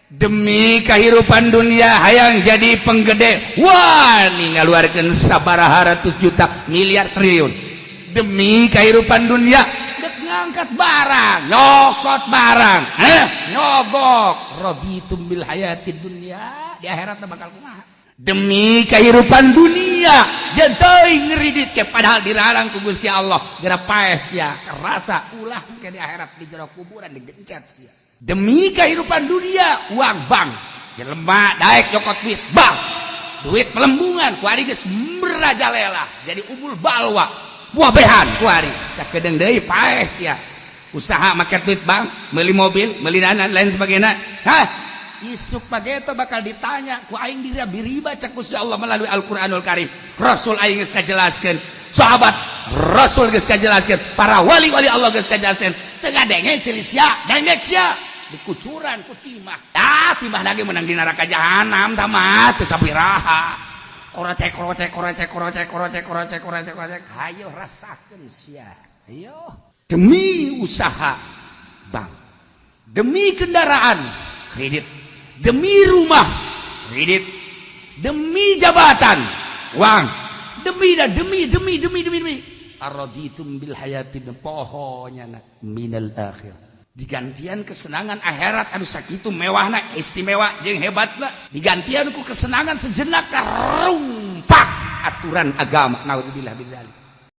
Demi kehidupan dunia hayang jadi penggede, wah, ngaluarkeun sabaraha ratus juta, miliar, triliun demi kehidupan dunia. Dek ngangkat barang, nyokot barang, eh, nyogok. Raditum bil hayati dunia, di akhirat bakal kumaha? Demi kehidupan dunia jadi ngeridit ke, padahal dilarang ku Gusti Allah. Geura paeh sia, kerasa ulah ke di akhirat, di jero kuburan digencet sia. Demi kehidupan dunia, uang bank, jelema daek nyokot duit bank, duit pelembungan, kuari geus merajalela jadi umul balwa, buah behan kuari. Sakedeung deui paeh sia. Usaha make duit bank, meuli mobil, meuli danan, lain sebagainya. Hah, isuk pageto bakal ditanya ku aing diri riba, cek Gusti Allah melalui Al-Qur'anul Karim. Rasul aing geus kajelaskeun, sahabat Rasul geus kajelaskeun, para wali-wali Allah geus kajelaskeun. Teu ngadenge ceuli sia, dengek sia, dikucuran ku timah. Ah, timah lagi menang di neraka jahanam tamat teu sabiraha. Korocek, korocek, korocek, korocek, korocek, korocek, korocek, korocek. Hayo rasakeun sia, ayo. Demi usaha bank, demi kendaraan kredit, demi rumah kredit, demi jabatan uang, demi dan demi, demi, demi, demi, demi. Araditum bil hayati, pohonya minal akhir. Digantian kesenangan akhirat anu sakitu mewahna, istimewa jeung hebatna, digantian ku kesenangan sejenak, karumpak aturan agama. Naudzubillah min dzalik.